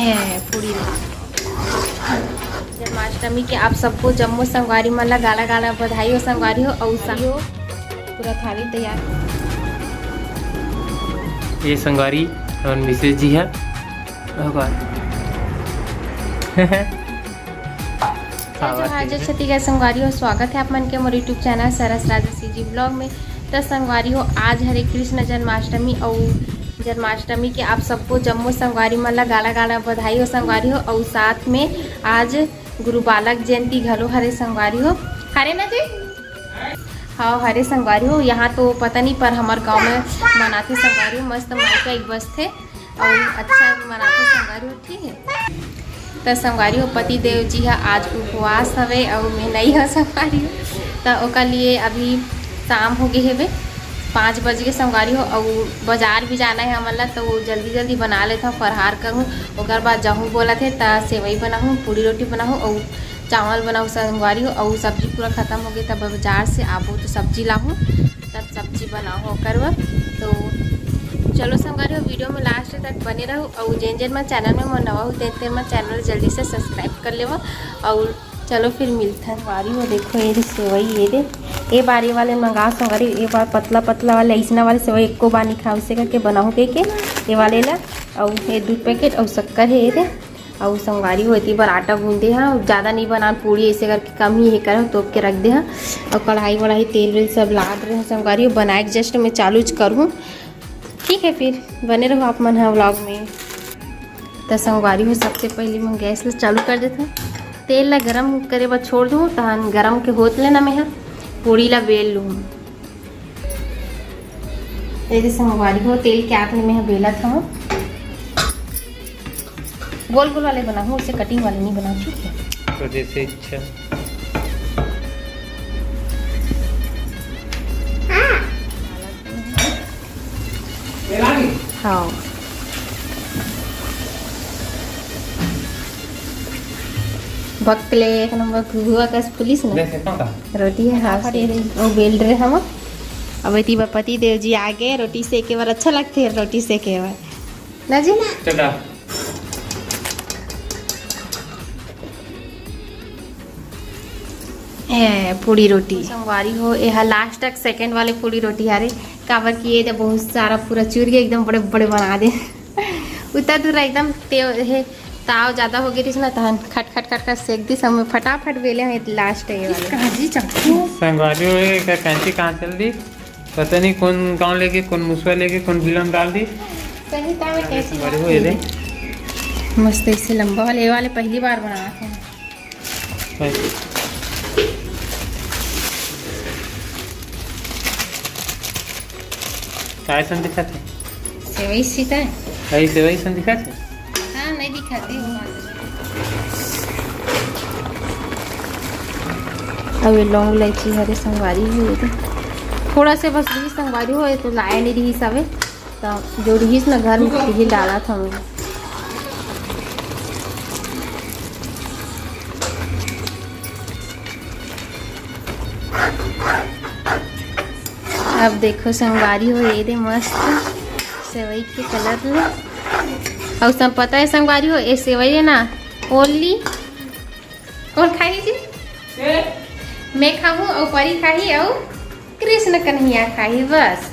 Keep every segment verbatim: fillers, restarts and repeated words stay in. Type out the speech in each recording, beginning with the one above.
है पूरी। जन्माष्टमी के आप सबको जम्मो संगवारी मन ला गाड़ा गाड़ा बधाई हो संगवारी हो। अउ सा-, पूरा थाली तैयार। ये संगवारी और मिसेज जी है। भगवान। जय जोहार, जय छत्तीसगढ़ संगवारी हो, स्वागत है आप मन के मोर YouTube चैनल सरस राजा सीजी ब्लॉग में। त संगवारी हो, आज हरे कृष्ण जन्माष्टमी अउ जन्माष्टमी के आप सबको जम्मो संगवारी मन ला गाड़ा गाड़ा बधाई हो संगवारी हो। अउ साथ में आज गुरु बालक जयंती घलो हरे संगवारी हो। हरे ना जी? हाँ, हरे संगवारी हो। यहाँ तो पता नहीं, पर हमर गाँव में मनाथे संगवारी हो, मस्त माइका एक बजथे। अउ अच्छा मनाथे संगवारी हो, ठीक है। त संगवारी हो, पति देव जी ह आज उपवास हवे अउ मैं नहीं हो संगवारी हो, त ओकर लिए अभी शाम हो गए हेबे, पाँच बज गए संगवारी हो। अउ बाजार भी जाना है हमन ला, त वो जल्दी जल्दी बना लेथव, फरहार करूँ। ओकर बाद जाहूँ बोलत हे, त सेवई बनाहूँ, पूड़ी रोटी बनाहूँ अउ चावल बनाहूँ संगवारी हो। अउ सब्जी पूरा खत्म हो गए, तब बाजार से आबो तो सब्जी लाहूँ, तब सब्जी बनाओ ओकर बर। तो चलो संगवारी हो, वीडियो में लास्ट तक बने रहो। अउ जेन जेन मन चैनल में मोर नवा हो, तेन तेन मन चैनल जल्दी से सब्सक्राइब कर लेवो। अउ चलो फिर मिलथन संगवारी हो। देखो ये दे सेवई, ये दे, ए बार ये वाले मंगा संगवारी, ए बार पतला पतला वाले, ऐसना वाले सेवई एको बार नहीं खाओ, इसे करके बनाओ के, के ये वाले ला। अउ ये दूध पैकेट अउ शक्कर है ये दे। अउ संगवारी हो, एती बर आटा गूंदे हव, ज्यादा नहीं बनान पूड़ी, ऐसे करके कम ही हे करव, तोप के रख दे हव। अउ कढ़ाई वढ़ाई, तेल वेल सब लाद रहे हव संगवारी हो, बनाए के जस्ट मैं चालू च करहूँ। ठीक है, फिर बने रहो आप मन ह व्लॉग में। त संगवारी हो, सबसे पहले मैं गैस ला चालू कर देथव, तेल ला गरम करे बर छोड़ दूँ, तहन गरम के होत ले ना मैं ह पूड़ी ला बेल लूँ। ये दे संगवारी हो, तेल के आग में मैं ह बेलत हव। गोल गोल वाले बनाहूँ, उसे कटिंग वाले नहीं बनाऊँ, ठीक है? तो जैसे इच्छा। हाँ। भक्कले एक नंबर घुघुआ कस फुलिस ना। देख, देखो का? रोटी है, हाँ, फटाफट ये दे। वो बेल रहे हम। अब एती बर पति देव जी आगे, रोटी सेके बर अच्छा लगथे, रोटी सेके बर। ना जी? चला। ए, पूड़ी रोटी। संगवारी हो, एहा लास्ट तक सेकंड वाले पूड़ी रोटी हरे, काबर कि ये दे बहुत सारा पूरा चूर के एकदम बड़े बड़े बना दे। उतना दूर एकदम तेव हे, ताव ज्यादा हो गए रहिस ना, तहन खट खट खट खट सेक दिस, हम फटाफट बेले हैं लास्ट ये वाले। काजी चाकू। संगवारी हो, ये का कैंची कहाँ चल दी? पता नहीं कौन गांव लेके, कौन मुसवा लेके, कौन बिलन डाल दी। सही ताव में कैंची संगवारी हो, ये दे। मस्त ऐसे लंबा वाले, ये वाले पहली बार बनावत हन। काय सन दिखत हे? सेवई सीता है। भाई, सेवई सन दिखत हे? हाँ, नहीं दिखाते हो। अब ये लौंग इलायची हरे संगवारी हो, ये दे। थोड़ा से बस भी संगवारी हो, ये तो लाया नहीं रही सवे। त जो रिहिस न घर में, तिही डालत हवं। अब देखो संगवारी हो, ये दे मस्त सेवई के कलर ले। अउ सब पता है संगवारी हो, ये सेवई है ना, ओनली कौन खाही जी? मैं खाहूँ, अउ परी खाही, अउ कृष्ण कन्हैया खाही, बस।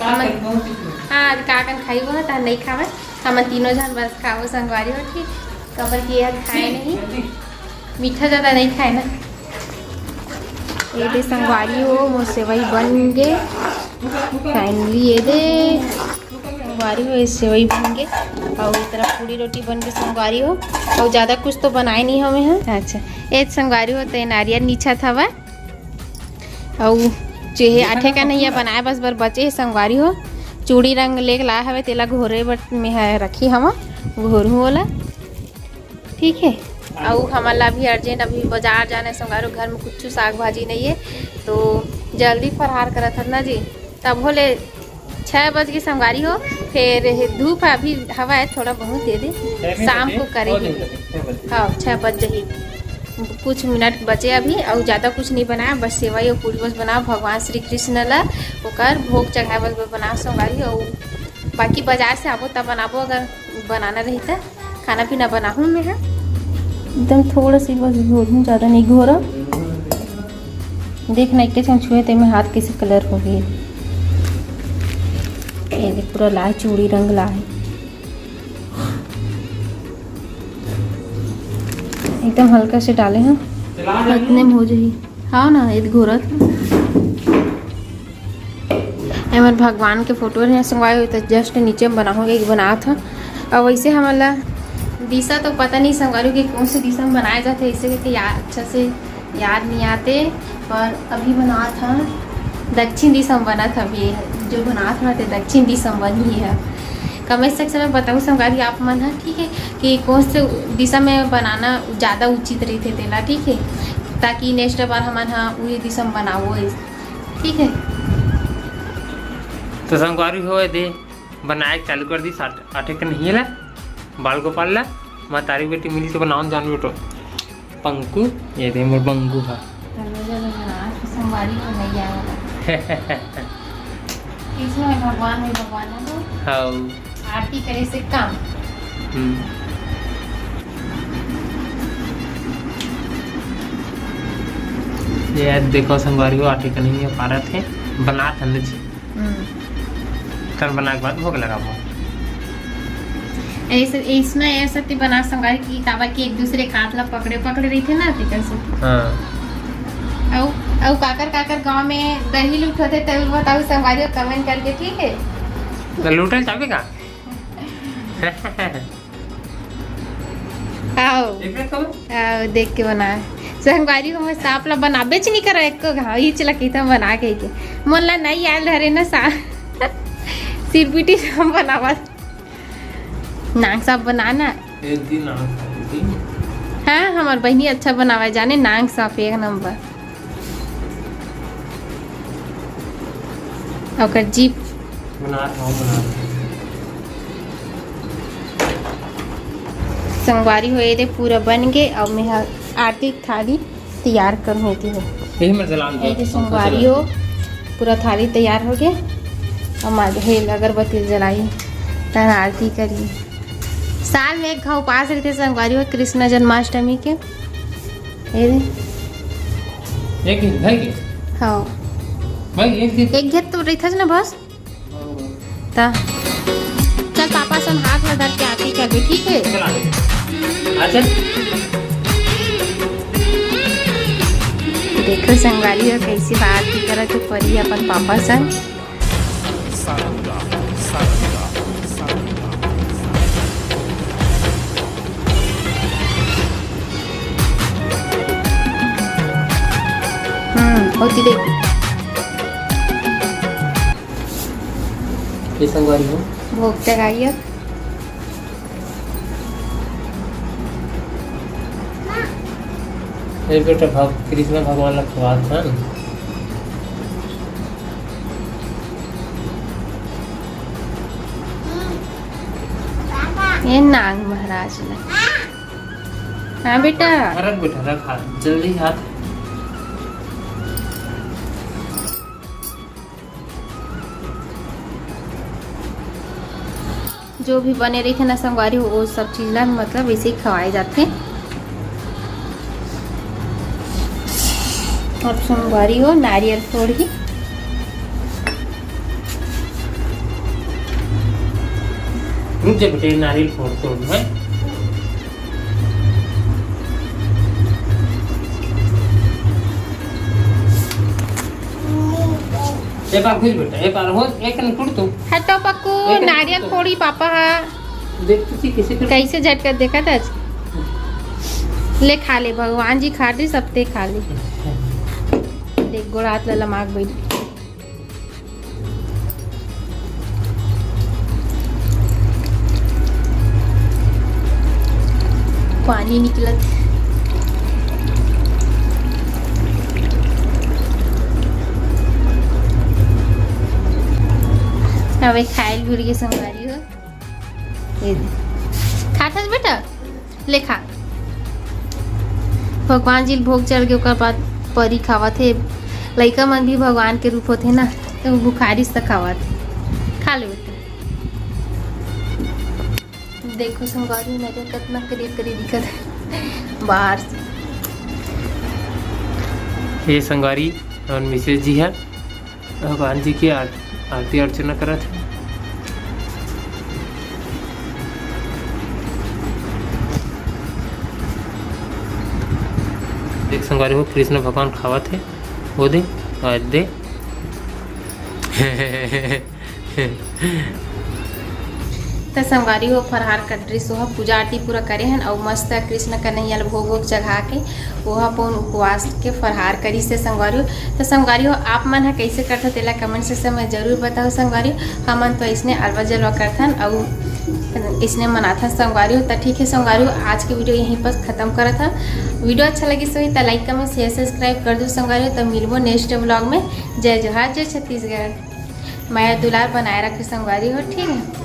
हाँ, काकन खाही वो, तहन नहीं खावे। हमन तीनों झन बस खाबो संगवारी हो, ठीक? काबर कि ये खाए नहीं, मीठा ज्यादा नहीं खाए ना। ये दे संगवारी हो, मोर सेवई बन गे। फाइनली ये दे संगवारी हो, ये सेवई बन गे। अउ ये तरफ पूड़ी रोटी बन गे संगवारी हो। अउ ज्यादा कुछ तो बनाए नहीं हवे हैं। अच्छा, ये संगवारी हो, ते नारियल नीछा थवा। अउ चेहे आठे का नैया बनाए बस बर बचे हे संगवारी हो। चूड़ी रंग लेके लाए हवे, तेला घोरे बर में ह रखी हवा, घोरू ओला। ठीक है, अउ हमन ला अभी अर्जेंट, अभी बाजार जाना है संगवारी हो, घर में कुछ साग भाजी नहीं है, तो जल्दी फरहार करत हन ना जी, तब होले छः बज के संगवारी हो। फिर धूप अभी हवा है थोड़ा बहुत, ये दे शाम को करेगी। हाँ, छः बज जाही, कुछ मिनट बचे अभी, अउ ज्यादा कुछ नहीं बनाया, बस सेवई अउ पूड़ी बस बनाओ भगवान श्री कृष्ण ला, ओकर भोग चढ़ाए बर बनाओ संगवारी। अउ बाकी बाजार से आबो तब बनाबो, अगर बनाना रही त। खाना पीना बनाहूँ मैं, हाँ। एकदम थोड़ा सी बस घोरहूँ, ज़्यादा नहीं घोरा। देख ना, एक ठन छुए ते में हाथ कैसे कलर हो गए। ये देख, पूरा लाल चूड़ी रंग ला है। एकदम हल्का से डाले हैं, इतने में हो जाही। हाँ ना, ये घोरत। एमन भगवान के फोटो हे संगवारी हो, तो जस्ट नीचे में बनाहूँ, एक बनात ह। और वैसे हमन ला दिशा तो पता नहीं संगवारी हो कि कौन से दिशा में बनाया जाते, इसे करके याद, अच्छा से याद नहीं आते। पर अभी बनात ह दक्षिण दिशा में बनत ह। अभी जो बनात ह ते दक्षिण दिशा में बनी है। कमेंट सेक्शन में बताओ संगवारी आप मन ह, ठीक है, कि कौन से दिशा में बनाना ज़्यादा उचित रहिथे तेला, ठीक है, ताकि नेक्स्ट बार हमन ह उही दिशा में बनाबो, ठीक है। तो संगवारी हो दे बनाए के चालू कर दी आठ-, आठ एक नहीं ला, बाल गोपाल ला, महतारी बेटी मिल के बनावन जान बेटो। पंकु, ये दे मोर बंगू हा। तनुजा ले बनाए, संगवारी हो नहीं आया। इसमें भगवान में भगवान है तो हाँ। आरती करे से काम। हम्म। ये देखो संगवारी हो, आटे का नहीं है, पारत है, बनात हन जी। हम्म। तन बना के बाद भोग लगाबो। ऐसे, इसने ऐसे ती बना संगवारी कि काबर कि एक दूसरे के हाथ ला पकड़े, पकड़े रहिथे ना, तेकर से। हाँ। अउ, अउ काकर, काकर गांव में दही लूट होथे, तब बताओ संगवारी हो कमेंट करके, ठीक है? तो लूटल चाहबे का? आओ। एक मिनट करो। आओ, देख के बनाए। संगवारी हो, मैं सांप ला बनाबेच नहीं करो, एको घाव ही चला के तुम बना के के। मोला नहीं आयल धरे ना सा-, सिरपिटी हम बनावा। नांग सांप बनाना। एक दिन नांग सांप थी। हाँ, हमार बहिनी अच्छा बनावे जाने, नांग सांप एक नंबर। ओकर जीप। बना रहा हूँ, बना रहा हूँ। संगवारी हो, ये दे पूरा बन के, अब मैं ह-, आरती थाली तैयार कर होती हूँ। यही मैं जलान ये दे संगवारी हो, पूरा थाली तैयार हो गया। अब मागे हे अगरबत्ती जलाई, तन आरती करी। साल में एक घाव उपास रहिथे संगवारी हो, कृष्ण जन्माष्टमी के। ये दे। एक ही, भाई के? हाँ। भाई, एक दिन। एक घेत तो रहिथस ना बस। हाँ। ता। चल पापा सन हाथ में धर के आरती कर दे, ठीक है? चला दे। अच्छा। देखो संगवारी हो कैसी बात की करत है परी अपन पापा सन। हम्म, होती देख। ये संगवारी हो। भोग जगाइए। ये बेटा भग-, कृष्ण भगवान ला खवात हन। ये नांग महाराज ला। हाँ बेटा। रख बेटा, रख हाथ, जल्दी हाथ। जो भी बने रहिथे ना संगवारी हो, वो सब चीज ला मतलब ऐसे ही खवाए जाथे। अब संगवारी हो नारियल फोड़ही। रुक जा बेटे, नारियल फोड़, फोड़ मैं। ए पार घुस बेटा, ए पार हो, एक न टूट तू। हटो पक्कू, एक न नारियल टूट। फोड़ी पापा हा। देख तुसी कैसे कर। कैसे झटका देखा था? ले खा ले, भगवान जी खा दे, सब ते खा ले। देख गोड़ हाथ ला लमाक बैठ। पानी निकलत। अबे खाइल भूल के संगवारी हो। ये दे। खाथस बेटा? ले खा। भगवान जी ल भोग चढ़ के ओकर बाद परी खावत हे। लइका मन भी भगवान के रूप होथे ना, तो भुखारी से खावत हे। खा ले बेटा। देखो संगवारी, नरियर कतना करिया करिया दिखत हे बाहर से। ये संगवारी, हमर मिसेज जी ह भगवान जी के आर-, आरती अर्चना करत हे। देख संगवारी हो, कृष्ण भगवान खावत हे, वो दे, और दे। त संगवारी हो, फरहार कटरिस, ओहा पूजा आरती पूरा करे हन अउ मस्त कृष्ण कन्हैया ल भोग वोग चढ़ा के ओहा अपन उपवास के फरहार करिस हे संगवारी हो। त संगवारी हो, आप मन ह कइसे करथव तेला कमेंट सेक्शन में जरूर बताओ संगवारी हो। हमन तो अइसने अलवा जलवा करथन अउ अइसने मनाथन संगवारी हो। त ठीक हे संगवारी हो, आज के वीडियो यहीं पर खत्म करत हन। वीडियो अच्छा लगिस होही त लाइक, कमेंट, शेयर, सब्सक्राइब कर दो संगवारी हो। त मिलबो नेक्स्ट व्लॉग में। जय जोहार, जय छत्तीसगढ़। मया दुलार बनाए रखे संगवारी हो, ठीक है।